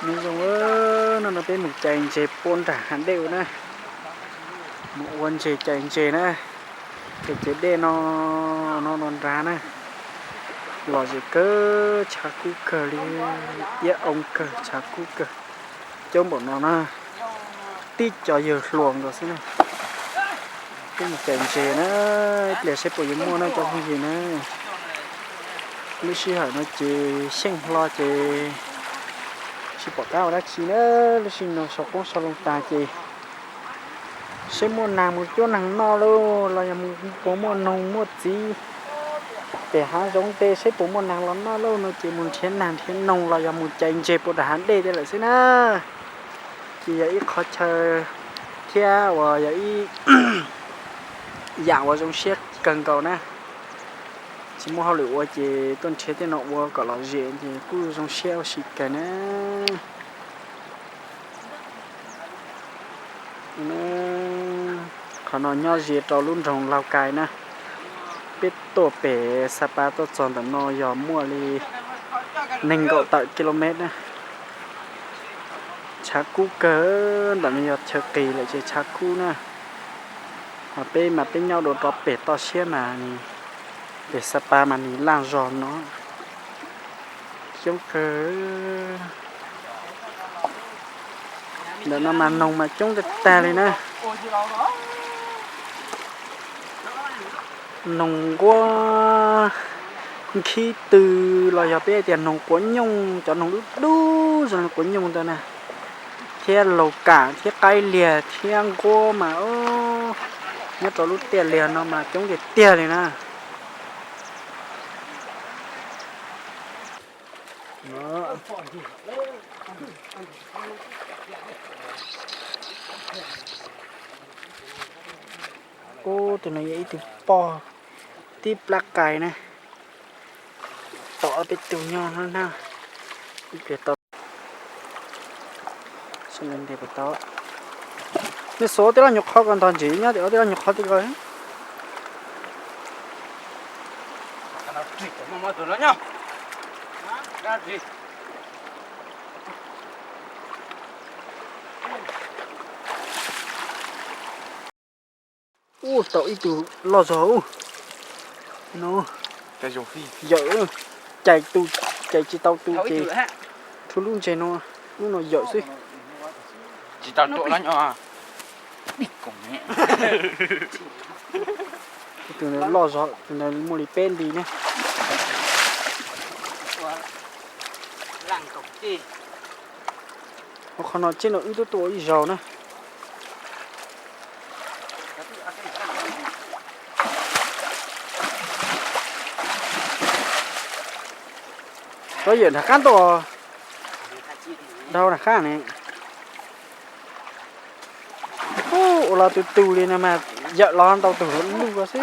Nyob zoo, no no peb mus cais ntses puag nram hav dej ua na. Mus ua ntses cais ntses na. Ces ces dej no, no no nrad na. Lom zem kawg, tshav kub kawg li, iab oo kawg, tshav kub kawg. Coob npaum no na, tib co yawg hluas nkaus xwb na. Peb mus cais ntses na, ib pliag seb puas yuav muaj no cov phooj ywg na. Lub sij hawm no ces xyeej hlo ces tsis pom qab ua dab tsi na. Lub sij hawm no sau qoob sau loo tas ces seb muaj neeg mus cuab neeg noj lauj, los yog mus puas muaj noog muaj txiv pem hav zoov tej seb puas muaj neeg los noj lauj no ces mus nrhiav neeg nrhiav noog los yog mus cais ntses puag nram hav dej tej lawm xwb na. Ces yog ib qhov chaw thiab uas yog ib yam uas zoo siab kawg nkaus na. Tsis muaj hauj lwm ua ces tuaj nrhiav tej no ua kom lom zem ces kuj zoo siab ua si kawg na. Qhov no nyob ze rau lub nroog Laus Kais na. Peb tuaj pem Xa Pa tuaj txog ntawm no yog muaj li nees nkaum tawm kilomev na. Tshav kub kawg, ntawm no yog chaw qis lawm ces tshav kub na. Ho peb mas peb nyob dua rau pem toj siab mas nws, pem Xa Pa mas nws laj zog no. Coob kawg. Ntawm no mas noog mas coob tag tag li na. Noog nquab nkhib tw los yog peb tias noog quav nyooj, cov noog dub dub zoo li quav nyooj ntawd na, thiab laus kam thiab qaib liag thiab nquab mas nyob rau lub tiaj liag no mas coob tiag tiag li na. Ub, tus no yog ib tug poj tib plab qais na, tau ob peb tug nyob no na. Ib pliag tau. Nej xuas tej loj nyuag qhov ko ntog ntsis nyob tim ob tej loj nyuag qhov tej ko. Ub, tau ib tug loj zog ub. No, yawm, cais tu, cais tsis tau tu ces rhu lub ntses no, lub no yawm xwb. Tsis tau tuam los nyob. Tus loj zog, tus ntawd muaj li peb nti ne. Ua qhov no tseb no wb twb tua ib zaug na. Koj yawm nram qab ntuj, dhau nram qab ne. Ua los tu tu li no mas yawm los ntau tus luj ko xwb.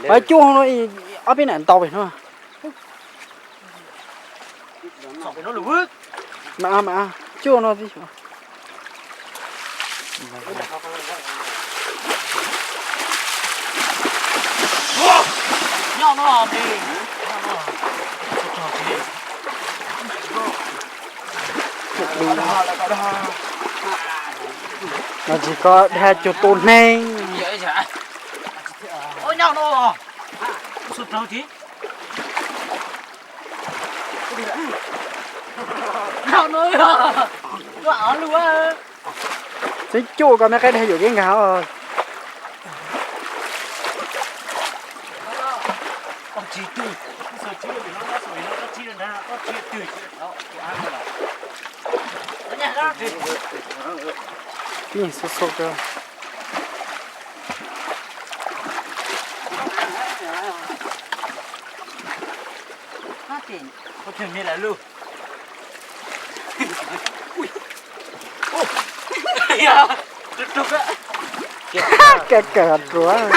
Pab cuaj no, ob peb nam ntau pem no. Mas, mas cuaj no. Mas tsis ko dhau cuag tus neeg. Txeeb cuaj ko me qaib dhau yuam kev nkag. Yeej xub xub kawg. Kawg kawg ruam.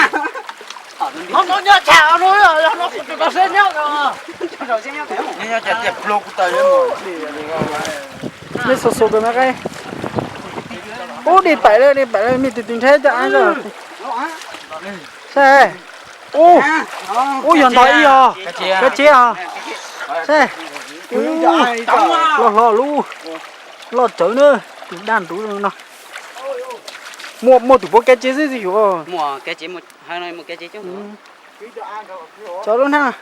Nej xub xub kawg me qaib. Ub, dej paim lawm, dej paim lawm, mej tus twg nrhiav coj ab zoj. Saib, ub, ub yog ntog ib os, kab tsev os. Saib, ub, loj hlo lub, loj rawv na, tus daj ntuv no. Muaj, muaj tus puab kab tsev xwb xwb yuav. Tso lub hnab.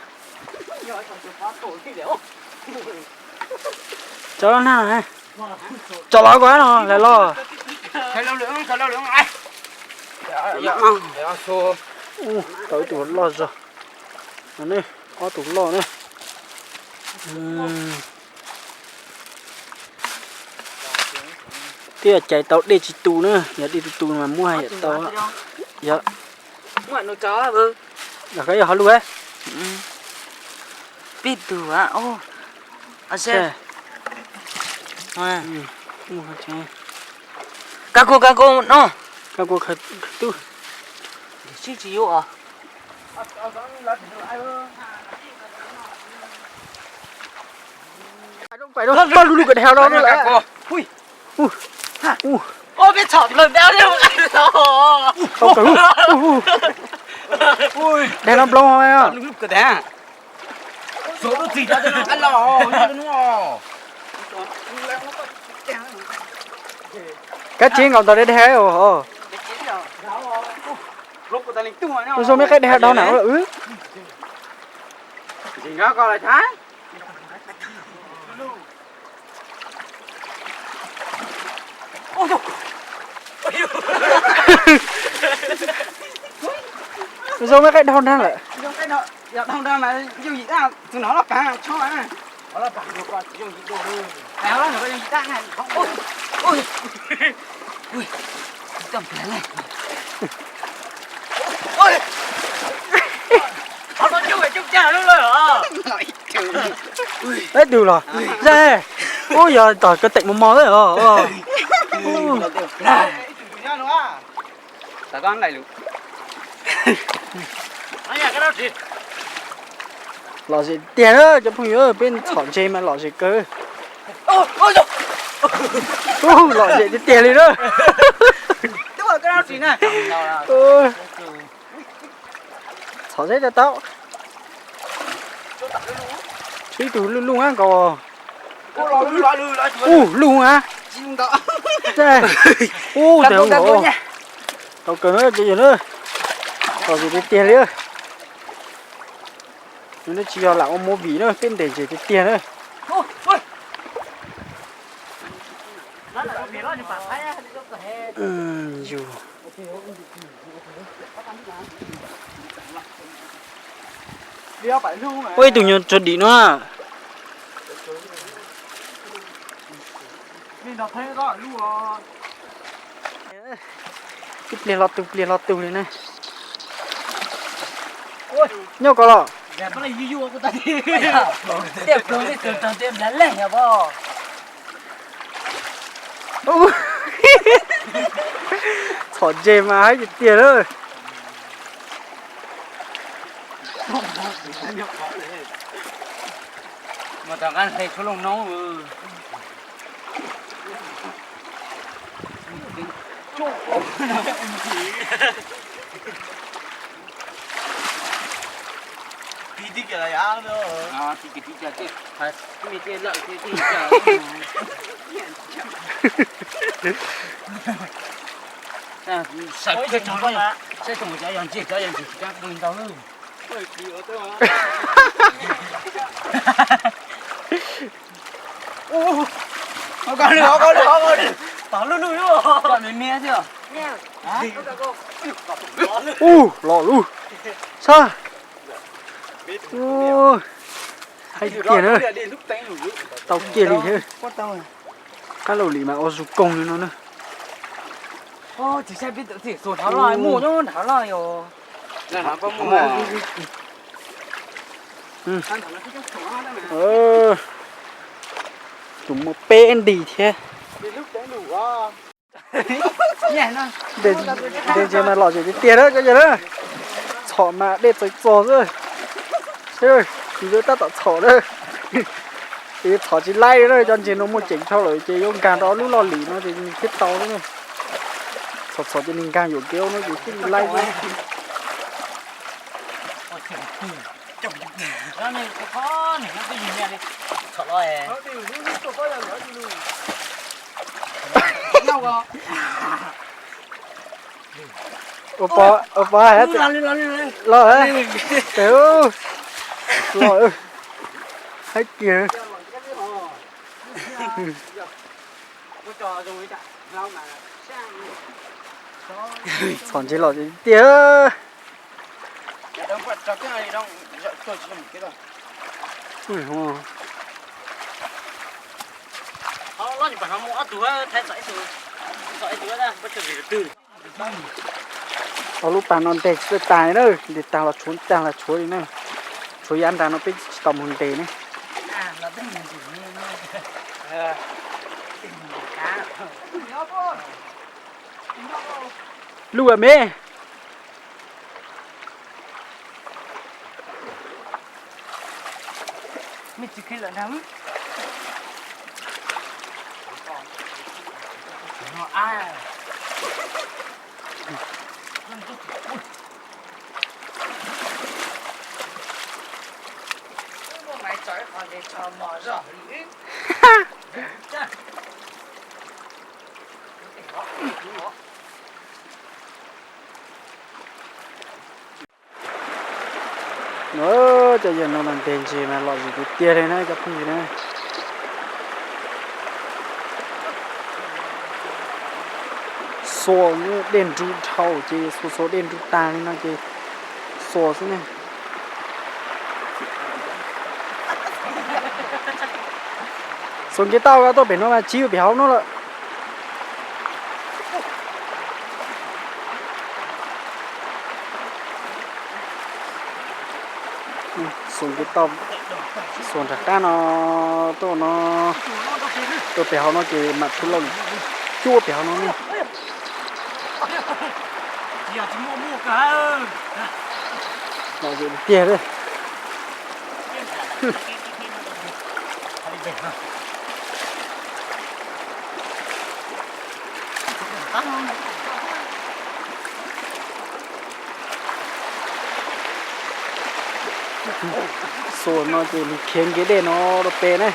Tso lub hnab. Tso los ko no lawm los. Tau ib tug loj zog. Ob tug loj na. Twb yog cais tau dej tsis tu na, yog dej tu tu mas muaj yam tau. Yog, yog ho lug. Peb tug a. Kab kua, kab kua no. Kab kua khaws tub. Sib tsis yuav os. Pais lug lug kawm dhau no lawm. Dhau no nploog. Kab tsev nkaus ntawd dhau os. Zoo mej qaib dhau dhau na wb. Zoo mej qaib dhau dhau lawm. Ib tug los, ub, yog tom koj teem mos mos xwb os. Lom zem tiag na cov phooj ywg, peb txhom ntses mas lom zem kawg. Lom zem tiag tiag li na. Txhom seb tau. Tshuav ib tug luj luj nkaus. Ub, luj a. Ub, tau kawg na cov yawg na. Lom zem tiag tiag li. Nws tsis yog lam ua movie na, peb ntes ntses tiag tiag na. Ua ib tug nyuag rau dim no. Ib pliag lo tug pliag lo tug li ne. Nyob ko los. Txhom ntses mas haib tiag tiag lawm. Saib cov yog ntses, cov yog ntses tsis tau pw ntau. Tom luj luj, tom me me thiab. Ub, lom lub. Sab. Haib tiag na. Tau kiag li thiab. Qab laus li mas ua zoo koog li no na. Tus muaj peb nti thiab. Ntes ntses mas lom zem tiag tiag na cov yawg na. Txhom mas dej txaws txog xwb. Seb, tab tom txhom na. Ces txhom tsis laib na, cov ntses no muaj ceem dhau lawm ces yuav nkag rau lub loj lim no ces nws thiaj tau na. Txhom txhom ces nws nkag yuam kev no ces thiaj li laib xwb. Ua pov, ua pov hais los, los, los, haib kiag. Txhom ntsis los tiag. Ob lub pas no ntes tsis txawj tas na, ntes tas los tshuav, tag los tshuav li na. Tshuav yav nrad no peb tsis tau mus ntes ne. Luj me. Cov yawg no mas ntes ntses mas lom zem tiag tiag li na cov phooj ywg na. Xuas dej nrug dhau ces xuas xuas dej nrug tag li no ces xuas xwb ne. Xuas nkev tau tuaj pem no mas tsis yuav pem hauv no lawm. Xuas nkev tau, xuas nram qab no tuaj no, tuaj pem hauv no ces mam tshuav lauj cuab pem hauv no. Lom zem tiag li. Xuas no ces nws khiav nkev dej no rau pem ne.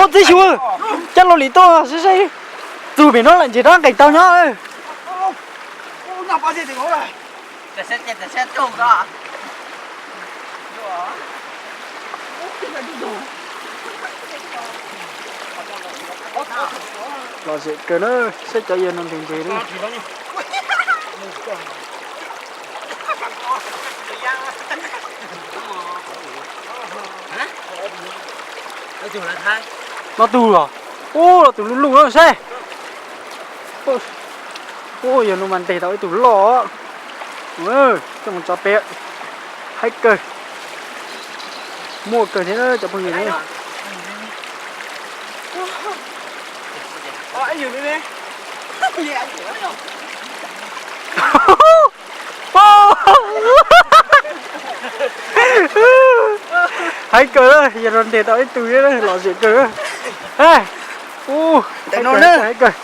Ub txib xyuas, coj Lauj Lis tuaj saib saib, txug pem no lawm ntshe rov nqes tau nyob. Lom zem kawg na, saib cov yawg no ntes ntses li. Los tus los, ub los tus luj luj na saib. Ub, yawg no mas ntes tau ib tug loj. Coj mus tso pem, haib kawg, muaj kawg thiab cov phooj ywg na. Haib kawg, yawg no ntes tau ib tug thiab, lom zem kawg. Ub, haib kawg.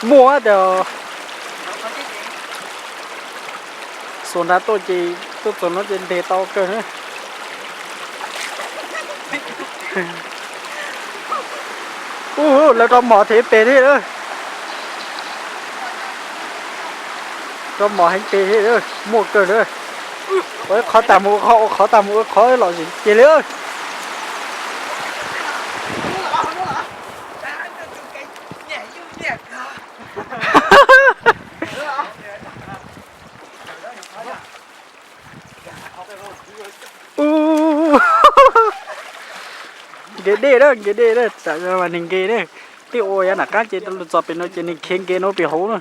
Muaj tias xuas nrad tuaj ces tuaj txog no ces ntes tau kawg na. Ub, lawv rov mom thev pem thiab lawm. Rov mom heev pem thiab, muaj kawg na. Ua ib qhov tas mus ua qhov, ua qhov tas mus ua qhov, lom zem tiag li. Ub, nkev dej na, nkev dej na, tam sim no mas nws nkev na. Twb ua yav nram qab ces lug txog pem no ces nws khiav nkev no pem hauv na.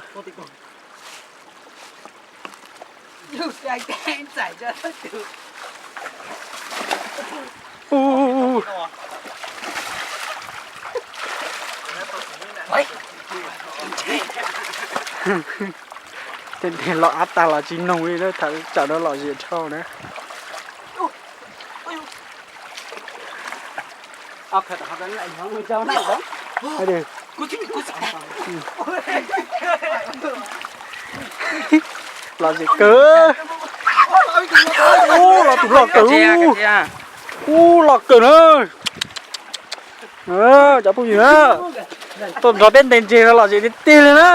Ub, ub, ub, ub, ub, Ub, ub, ub, ub. Tej nteg los av tag los tsis noog li na, tham tsam no lom zem dhau na. Lom zem kawg. Ub, los tus loj kawg. Ub, loj kawg na. Cov phooj ywg na, tuaj nrog peb ntes ntses no lom zem tiag tiag li na.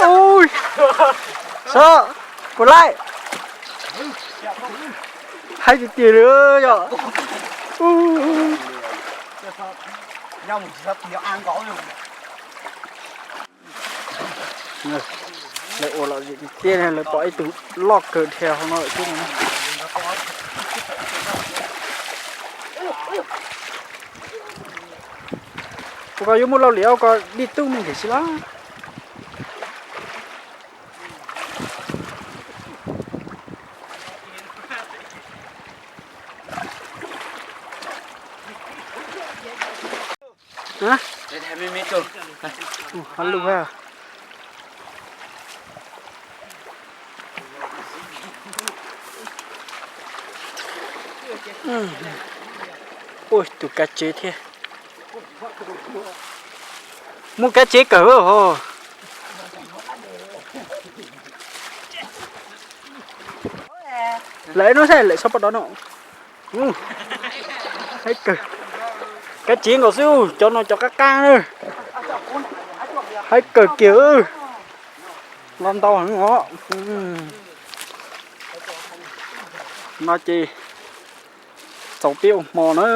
Ub, saib puas laij. Haib tiag tiag li yom. Lawv ua lom zem tiag tiag, lawv pom ib tug loj kawg dhia hauv no lawm xwb. Ua koj yuav muaj lauj liam ua koj dij tub me ntsis xwb los. Ua tus kav tsev thiab. Muaj kav tsev kawg hos. Lawv ib hnub saib lawv txhob pom dov no. Haib kawg. Kav tsev nkaus xwb, cov no cov qab qab na. Haib kawg kiag. Los ntau heev os. No ces txaus peb ua hmo na.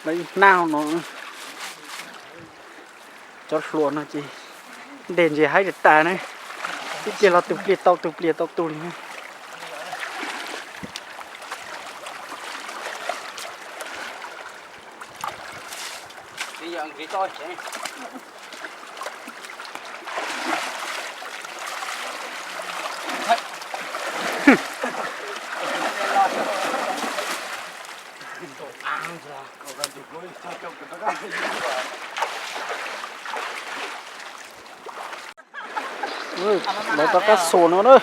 Lawv ib hnab no, cov hluas no ces ntes ntses haib tas tas na, ib pliag los tus pliag tau tus pliag tau tus li na. Lawv rov qab xuas no na,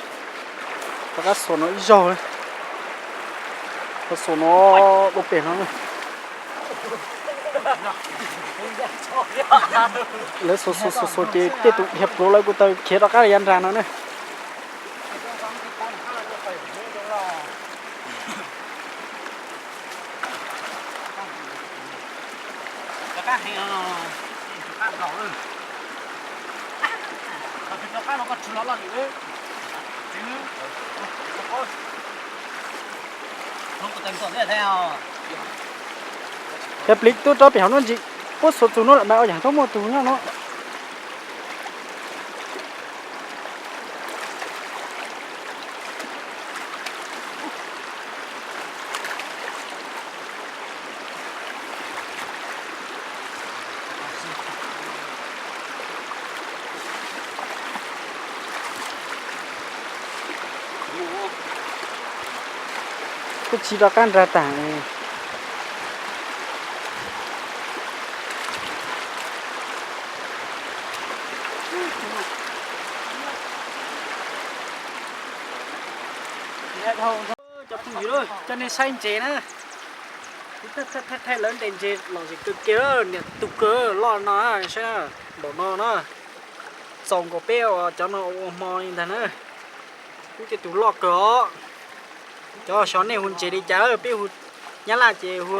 rov qab xuas no ib zaug, rov xuas no dua pem no na. Lawv xuas xuas xuas xuas ces tej tus dhia pluav lawv kuj tau khiav rov qab yav nrad no na. Yog plis tuaj rau pem hauv no ntsis, puab xuas txug no lawm mas ua yam tau muaj tug nyob no. Kuj tsis rov qab nrag tag. Cov phooj ywg, coj nej saib ntses na. Thaij lawv ntes ntses lom zem kawg kiag, niam tug kawg loj no saib na, npaum no na. Txaus nkaus peb cov no ua hmo li ntag na. Kuj tej tus loj kawg os. Cov xyov nej hu ntses li cas, peb hu nyab laj ces hu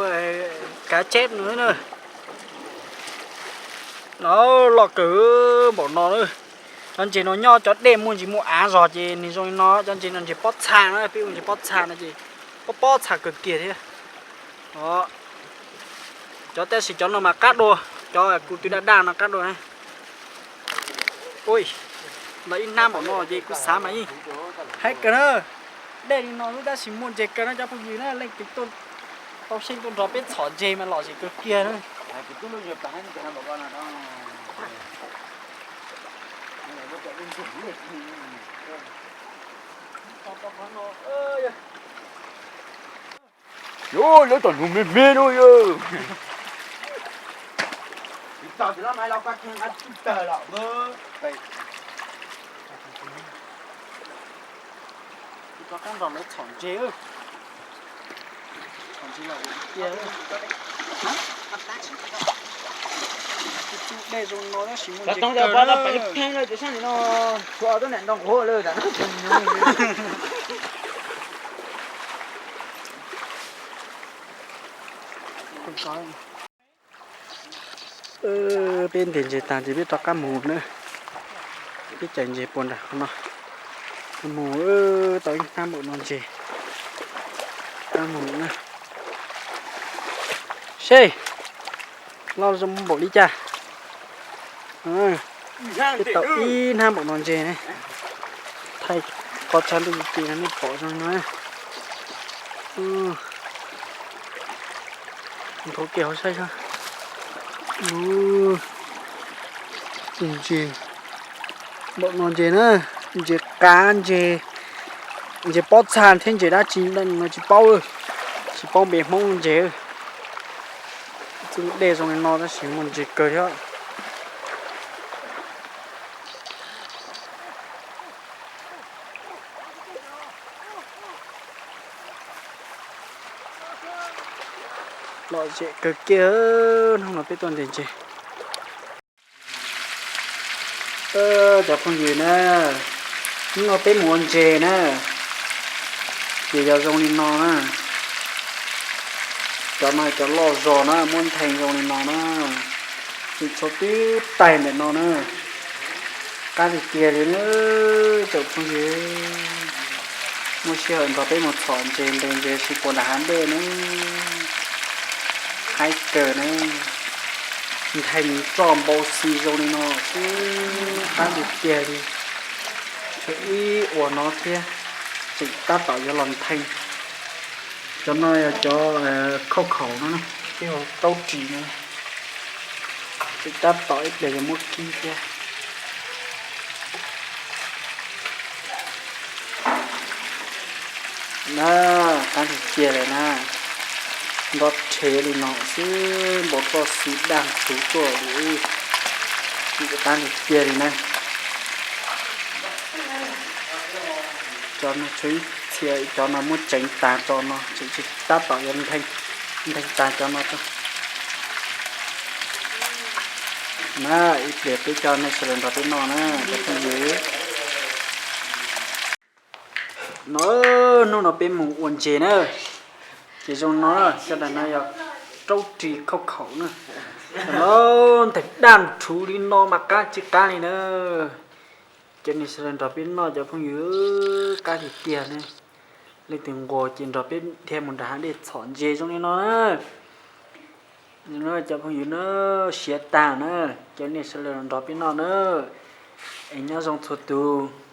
kav tseb no na. Loj kawg npaum no na. Cov ntses no nyob cov dej muaj ntsis muaj av zog ces nws zoo li no, cov ntses no ntses pob txha na, peb hu ntses pob txha no ces pob pob txha kawg kiag thiab. Cov tab sis cov no mas qab dua, cov kuv twb daj daj no qab dua. Ua, los ib hnab npaum no ces kuv xav mas yeej haib kawg na. Dej li no lub tab sis muaj ntses kawg na cov phooj ywg na, leej twg tuaj tau xyeej tuaj nrog peb txhom ntses mas lom zem kawg kiag na. Lawv tom nug me me no yog. Rov qab nrog lawv txhom ntses. Txhom ntses los tiag. Txoj dej zoo no tab sis muaj ntses kawg na. Tshuav tuab neeg nroo nqhuav lawm. Peb ntes ntses tag ces peb rov qab mus na. Peb cais ntses puas nram qhov no. Mus tau ib hnab npaum no ntses. Rov qab mus na. Seb loj zoo npaum li cas. Peb tau ib hnab npaum no ntses ne. Thaij qhov tshav ntuj ci no nej pom zoo no. Nthuav kiag hauv saib. Ntses npaum no ntses na, ntses qav, ntses pob txha thiab ntses dab tsi no tsis paub, tsis paub npe Hmoob ntses. Txoj dej zoo li no tab sis muaj ntses kawg thiab. Lom zem kawg kiag, hnub no peb tuaj ntes ntses. Cov phooj ywg na, hnub no peb mus ua ntses na, ces yog zoo li no na. Cov no cov loj zog na, muab nthe zoo li no na. Tseem tshuav tib taig ntawm no na. Qab tiag tiag li na, cov phooj ywg. Muaj sij hawm nrog peb mus txhom ntses ntes ntses sib puas nram hav dej na. Haib kawg na. Nthe txoj npau xi zoo li no xwb, qab tiag tiag li. Tshuav ib uas no thiab, tseem tab tom yuav los nthe. Cov no yog cov khauj khaum no, tej raub ris no. Tseem tab tom ib pliag yuav muab kib thiab. Na, qab tiag tiag lawm na. Nto rhev li no xwb, npau txoj xi daj ntxhuv tuaj li. Qab tiag tiag li na. Cov no tshuav ib txhia, cov no muab tseev tag tso no, tseem tsis tab tom yuav nthe, nthe tag cov no tso. Na, ib pliag peb coj nej sawv daws nrog peb noj na cov phooj ywg. No, hnub no peb mus ua ntses na, ces zoo no, cov ntawm no yog raub ris khauj khaum na. No, nthe daj ntxhuv li no mas qab tsis qab li na. Cov nej sawv daws nrog peb noj cov phooj ywg, qab tiag tiag ne. Leej twg nquag ces nrog peb thiaj mus nram hav dej txhom ntses zoo li no na. Cov phooj ywg na, siav tag na, cov nej sawv daws nrog peb noj na. Es nyob zoo txhua tus.